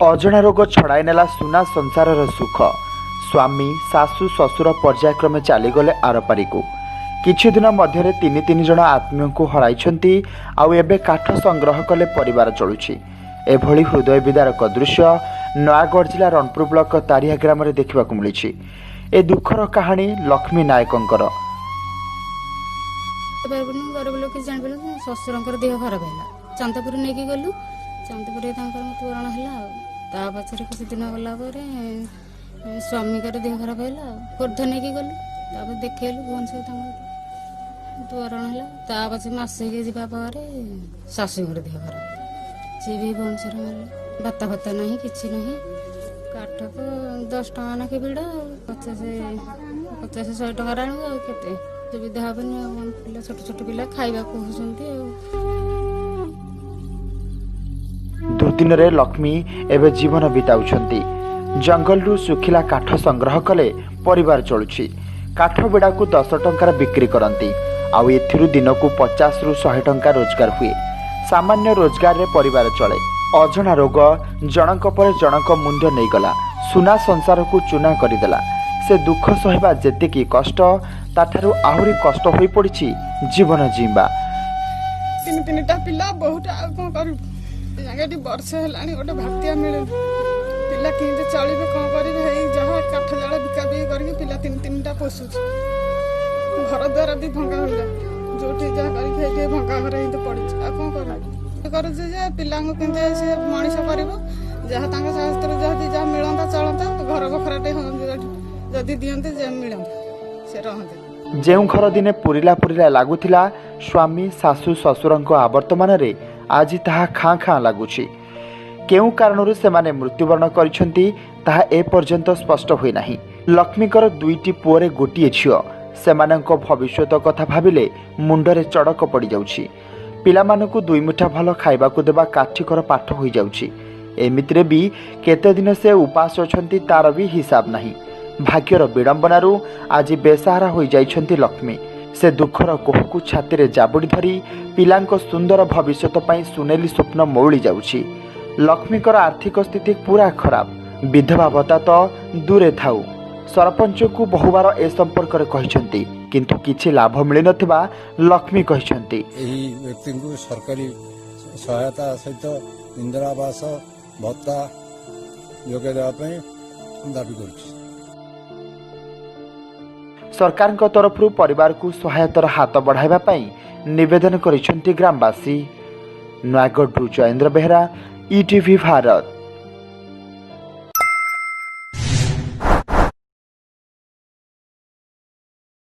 ଅଜଣା ରୋଗ ଛଡ଼ାଇ ନେଲା ସୁନା ସଂସାରର ସୁଖ। ସ୍ୱାମୀ, ଶାଶୁ, ଶ୍ୱଶୁର ପର୍ଯ୍ୟାୟକ୍ରମେ ଚାଲିଗଲେ ଆରପାରିକୁ। କିଛି ଦିନ ମଧ୍ୟରେ ତିନି ତିନି ଜଣ ଆତ୍ମୀୟଙ୍କୁ ହରାଇଛନ୍ତି, ଆଉ ଏବେ କାଠ ସଂଗ୍ରହ କଲେ ପରିବାର ଚଳୁଛି। ଏଭଳି ହୃଦୟ ବିଦାରକ ଦୃଶ୍ୟ ନୟାଗଡ଼ ଜିଲ୍ଲା ରଣପୁର ବ୍ଲକ ତାରିଆ ଗ୍ରାମରେ ଦେଖିବାକୁ ମିଳିଛି। ଏ ଦୁଃଖର କାହାଣୀ ଲକ୍ଷ୍ମୀ ନାୟକଙ୍କର। ପାରିବୁନୁ, ଗରିବ ଲୋକ, କିଛି ଜାଣିପାରିଲୁନି। ଶ୍ୱଶୁରଙ୍କର ଦେହ ଖରାପ ହେଲା, ଚାନ୍ଦପୁର ନେଇକି ଗଲୁ। ଚାନ୍ଦପୁରରେ ତାଙ୍କର ମୃତ୍ୟୁବରଣ ହେଲା। ଆଉ ତା ପଛରେ କିଛି ଦିନ ଗଲା ପରେ ସ୍ୱାମୀଙ୍କର ଦେହ ଖରାପ ହେଲା, ଆଉ ଖୋର୍ଦ୍ଧା ନେଇକି ଗଲୁ। ତାପରେ ଦେଖେଇଲୁ, ଭୁବନେଶ୍ୱର, ତାଙ୍କର ମୃତ୍ୟୁବରଣ ହେଲା। ତା ପଛେ ମାସେ ହେଇକି ଯିବା ପରେ ଶାଶୁଙ୍କର ଦେହ ଖରାପ, ସିଏ ବି ଭୁବନେଶ୍ୱର ଗଲେ। ଭାତା ଫାତା ନାହିଁ, କିଛି ନାହିଁ। କାଠ ତ 10 ଟଙ୍କା ଲେଖେ ବିଡ଼ା, ଆଉ 50 50 100 ଟଙ୍କାରେ ଆଣିବୁ, ଆଉ କେତେ ସୁବିଧା ହେବନି। ଆଉ ଆମ ପିଲା, ଛୋଟ ଛୋଟ ପିଲା, ଖାଇବାକୁ କହୁଛନ୍ତି। ଆଉ ଦୁର୍ଦିନରେ ଲକ୍ଷ୍ମୀ ଏବେ ଜୀବନ ବିତାଉଛନ୍ତି। ଜଙ୍ଗଲରୁ ଶୁଖିଲା କାଠ ସଂଗ୍ରହ କଲେ ପରିବାର ଚଳୁଛି। କାଠ ବିଡ଼ାକୁ 10 ଟଙ୍କାରେ ବିକ୍ରି କରନ୍ତି, ଆଉ ଏଥିରୁ ଦିନକୁ 50ରୁ 100 ଟଙ୍କା ରୋଜଗାର ହୁଏ। ସାମାନ୍ୟ ରୋଜଗାରରେ ପରିବାର ଚଳେ। ଅଜଣା ରୋଗ ଜଣଙ୍କ ପରେ ଜଣଙ୍କ ମୁଣ୍ଡ ନେଇଗଲା, ସୁନା ସଂସାରକୁ ଚୁନା କରିଦେଲା। ସେ ଦୁଃଖ ସହିବା ଯେତିକି କଷ୍ଟ, ତାଠାରୁ ଆହୁରି କଷ୍ଟ ହୋଇପଡ଼ିଛି ଜୀବନ ଜିଇଁବା। ତିନି ତିନିଟା ପିଲା, ବୋହୁଟା, ଆଉ କଣ କରିବୁ? ଏଠି ବର୍ଷେ ହେଲାଣି ଗୋଟେ ଭାତିଆ ମିଳୁନି। ପିଲା କେମିତି ଚଳିବେ, କଣ କରିବେ? ହେଇ ଯାହା କାଠ ଜାଳ ବିକା ବିକି କରିକି ପିଲା ତିନି ତିନିଟା ପୋଷୁଛି। ଘର ଦ୍ୱାର ବି ଭଙ୍ଗା ହେଲା, ଯୋଉଠି ଯାହା କରିକି ହେଇଠି ଭଙ୍ଗା ଘରେ ଏମିତି ପଡ଼ିଛି। ଆଉ କଣ କରିବୁ? କରୁଛୁ ଯେ ପିଲାଙ୍କୁ କେମିତି ସେ ମଣିଷ କରିବ। ଯାହା ତାଙ୍କ ଶାସ୍ତ୍ର ଯଦି ଯାହା ମିଳନ୍ତା ଚଳନ୍ତା, ଘର ବଖରାଟେ ଯଦି ଦିଅନ୍ତେ, ଯେ ମିଳନ୍ତା, ସେ ରହନ୍ତେ। ଯେଉଁ ଘର ଦିନେ ପୁରିଲା ପୁରିଲା ଲାଗୁଥିଲା, ସ୍ୱାମୀ, ଶାଶୁ, ଶ୍ୱଶୁରଙ୍କ ଆବର୍ତ୍ତମାନରେ ଆଜି ତାହା ଖାଁ ଖାଁ ଲାଗୁଛି। କେଉଁ କାରଣରୁ ସେମାନେ ମୃତ୍ୟୁବରଣ କରିଛନ୍ତି, ତାହା ଏପର୍ଯ୍ୟନ୍ତ ସ୍ପଷ୍ଟ ହୋଇନାହିଁ। ଲକ୍ଷ୍ମୀଙ୍କର ଦୁଇଟି ପୁଅରେ ଗୋଟିଏ ଝିଅ। ସେମାନଙ୍କ ଭବିଷ୍ୟତ କଥା ଭାବିଲେ ମୁଣ୍ଡରେ ଚଡ଼କ ପଡ଼ିଯାଉଛି। ପିଲାମାନଙ୍କୁ ଦୁଇ ମୁଠା ଭଲ ଖାଇବାକୁ ଦେବା କାଠିକର ପାଠ ହୋଇଯାଉଛି। ଏମିତିରେ ବି କେତେଦିନ ସେ ଉପାସ ଅଛନ୍ତି, ତାର ବି ହିସାବ ନାହିଁ। ଭାଗ୍ୟର ବିଡ଼ମ୍ବନାରୁ ଆଜି ବେସାହାରା ହୋଇଯାଇଛନ୍ତି ଲକ୍ଷ୍ମୀ। ସେ ଦୁଃଖର କୋହକୁ ଛାତିରେ ଜାବୁଡ଼ି ଧରି ପିଲାଙ୍କ ସୁନ୍ଦର ଭବିଷ୍ୟତ ପାଇଁ ସୁନେଲି ସ୍ୱପ୍ନ ମଉଳି ଯାଉଛି। ଲକ୍ଷ୍ମୀଙ୍କର ଆର୍ଥିକ ସ୍ଥିତି ପୁରା ଖରାପ। ବିଧବା ଭତ୍ତା ତ ଦୂରେ ଥାଉ, ସରପଞ୍ଚଙ୍କୁ ବହୁବାର ଏ ସମ୍ପର୍କରେ କହିଛନ୍ତି, କିନ୍ତୁ କିଛି ଲାଭ ମିଳିନଥିବା ଲକ୍ଷ୍ମୀ କହିଛନ୍ତି। ଏହି ବ୍ୟକ୍ତିଙ୍କୁ ସରକାରୀ ସହାୟତା ସହିତ ଇନ୍ଦିରା ଆବାସ, ଭତ୍ତା ଯୋଗାଇ ଦେବା ପାଇଁ ଦାବି କରୁଛି। ସରକାରଙ୍କ ତରଫରୁ ପରିବାରକୁ ସହାୟତାର ହାତ ବଢ଼ାଇବା ପାଇଁ ନିବେଦନ କରିଛନ୍ତି ଗ୍ରାମବାସୀ। ନୟାଗଡ଼ରୁ ଜୟେନ୍ଦ୍ର ବେହେରା, ଇଟିଭି ଭାରତ।